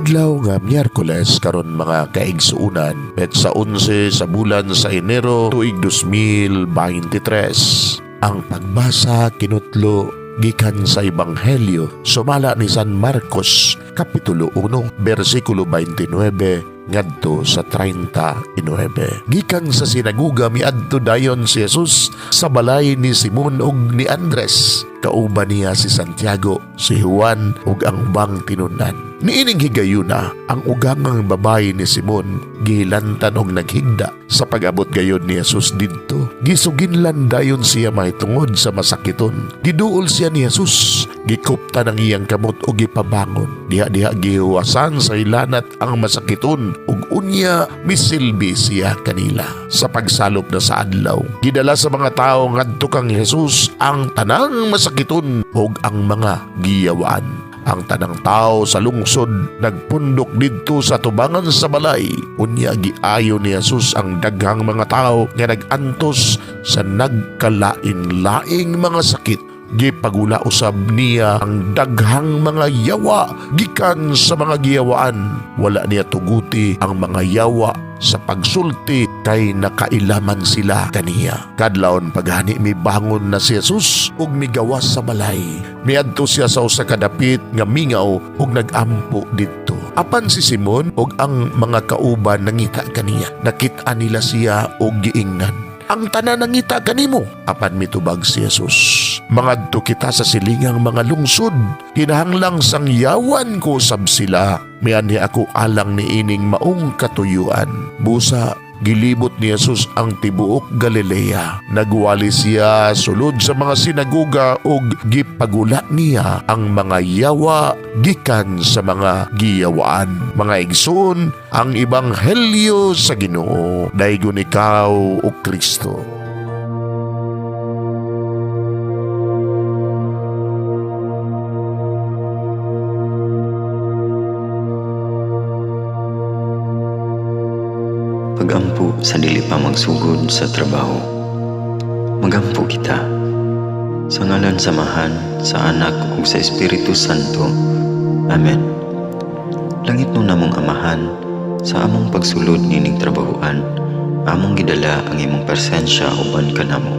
Adlaw nga Miyerkules karon, mga kaigsuunan, petsa 11 sa bulan sa Enero, tuig 2023. Ang pagbasa kinutlo gikan sa Ebanghelyo sumala ni San Marcos, Kapitulo 1, bersikulo 29 ngadto sa 39. Gikan sa sinaguga, miadto dayon si Jesus sa balay ni Simon ug ni Andres. Kauban niya si Santiago, si Juan ug ang ubang tinun-an. Niining higayuna, ang ugangang babayi ni Simon gihilantan og naghigda. Sa pag-abot gayod ni Jesus didto, gisuginlan dayon siya mahitungod sa masakiton. Giduol siya ni Jesus, gikuptan ang iyang kamot ug gipabangon. Diha-diha gihuwasan sa hilanat ang masakiton ug unya misilbi siya kanila. Sa pagsalop na sa adlaw, gidala sa mga tawo ngadto kang Jesus ang tanang masakiton ug ang mga giyawaan. Ang tanang tao sa lungsod nagpundok didto sa tubangan sa balay. Unya giayo ni Jesus ang daghang mga tao nga nag-antos sa nagkalain-laing mga sakit. Gipagula usab niya ang daghang mga yawa gikan sa mga giyawaan. Wala niya tuguti ang mga yawa sa pagsulti kay nakailaman sila kaniya. Kadlawon paghani, mibangon na si Jesus ug migawas sa balay. Miadto siya sa usa ka dapit nga mingaw ug nagampo didto. Apan si Simon ug ang mga kauban nangita kaniya. Nakit-an nila siya ug giingnan, "Ang tanan nangita kanimo." Apan mitubag si Jesus, "Mangadto kita sa silingang mga lungsod. Kinahanglang sangyawan ko sab sila. Mianhi ako alang niining maong katuyuan." Busa, gilibot ni Jesus ang tibuok Galilea. Nagwali siya sulod sa mga sinaguga ug gipagula niya ang mga yawa gikan sa mga giyawaan. Mga igsoon, ang ebanghelyo sa Ginoo. Daygon ikaw, o Kristo. Pagampo sa dili pa magsugod sa trabaho. Magampo kita. Sa ngalan sa Amahan, sa Anak ug sa Espiritu Santo. Amen. Langitnon namong Amahan, sa among pagsulod nining trabahoan, among gidala ang imong presensya uban kanamo.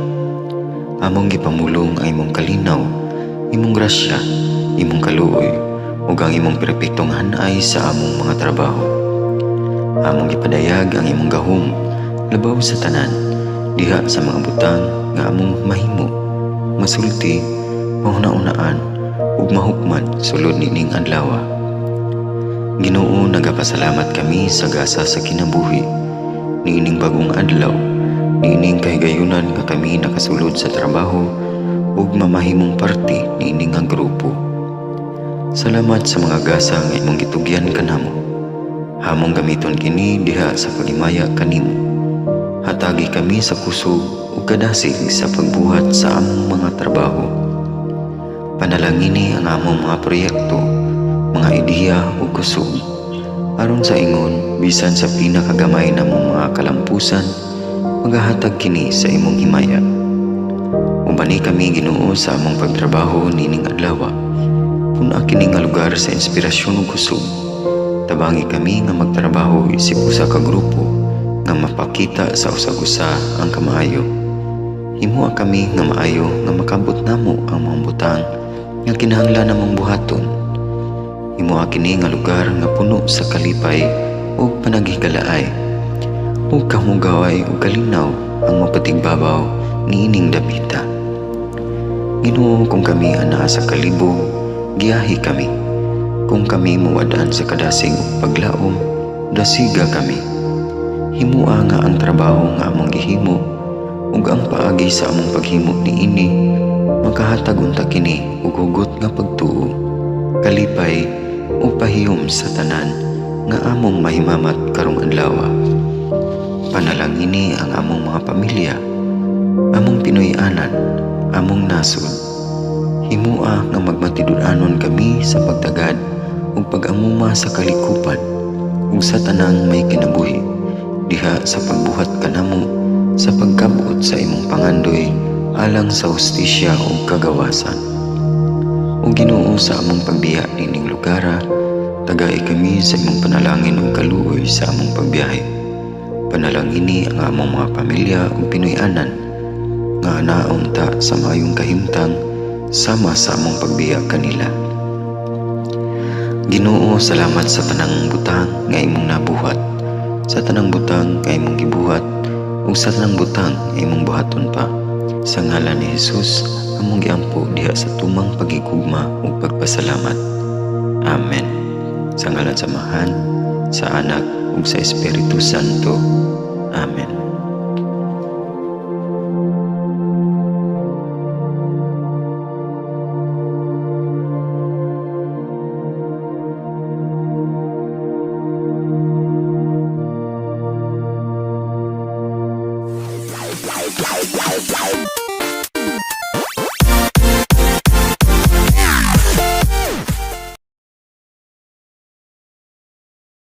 Among gipamulong ang imong kalinaw, imong grasya, imong kaluoy, ug ang imong perpektong hanay sa among mga trabaho. Among gipadayag ang imong gahom labaw sa tanan diha sa mga butang nga among mahimo, masulti, mahuna-unaan ug mahukman sulod nining adlaw. Ginoo, nagapasalamat kami sa gasa sa kinabuhi niining bagong adlaw, niining kahigayunan nga kami nakasulod sa trabaho ug mamahimong parte niini nga grupo. Salamat sa mga gasa nga imong gitugyan kanamo. Among gamiton kini diha sa paghimaya kanimo. Hatagi kami sa kusog ug kadasig sa pagbuhat sa among mga trabaho. Panalangini ang among mga proyekto, mga ideya ug kusog. Aron sa ingon, bisan sa pinakagamay namong mga kalampusan, magahatag kini sa imong himaya. Ubani kami, Ginoo, sa among pagtrabaho nining adlaw. Pun-a kini nga lugar sa inspirasyon ug kusog. Tabangi kami nga magtrabaho isip usa ka grupo nga mapakita sa usag-usa ang kamaayo. Himoa kami nga maayo nga makabot namo ang mga butang nga kinahanglan namong buhaton. Himoa kini nga lugar nga puno sa kalipay ug panaghigalaay. Ug kahugaway ug kalinaw ang mapatigbabaw niining dapita. Ginoo, kung kami anaa sa kalibog, giyahi kami. Kung kami mawad-an sa kadasig ug paglaom, dasiga kami. Himoa nga ang trabaho nga among gihimo ug ang paagi sa among paghimo niini makahatag unta kini og hugot nga pagtuo, kalipay ug pahiyom sa tanan nga among mahimamat karong adlaw. Panalangini ang among mga pamilya, among Pinoy-anan, among nasod. Himoa nga magmatinud-anon kami sa pagtagad ug pag-amuma sa kalikupan ug sa tanang may kinabuhi diha sa pagbuhat kanamo sa pagkabot sa imong pangandoy alang sa hustisya ug kagawasan. O Ginoo, sa among pagbiya nining lugara, tagagi Tagai kami sa imong panalangin ug kaluoy sa among pagbiyahe. Panalangini ang among mga pamilya ug Pinoy-anan nga anaon ta sa maayong kahimtang sama sa among pagbiya kanila. Ginoo, salamat sa tanang butang nga imong nabuhat, sa tanang butang nga imong gibuhat, ug sa tanang butang nga imong buhaton pa. Sa ngalan ni Jesus, among giampo diha sa tumang paghigugma ug pagpasalamat. Amen. Sa ngalan sa Amahan, sa Anak ug sa Espiritu Santo. Amen.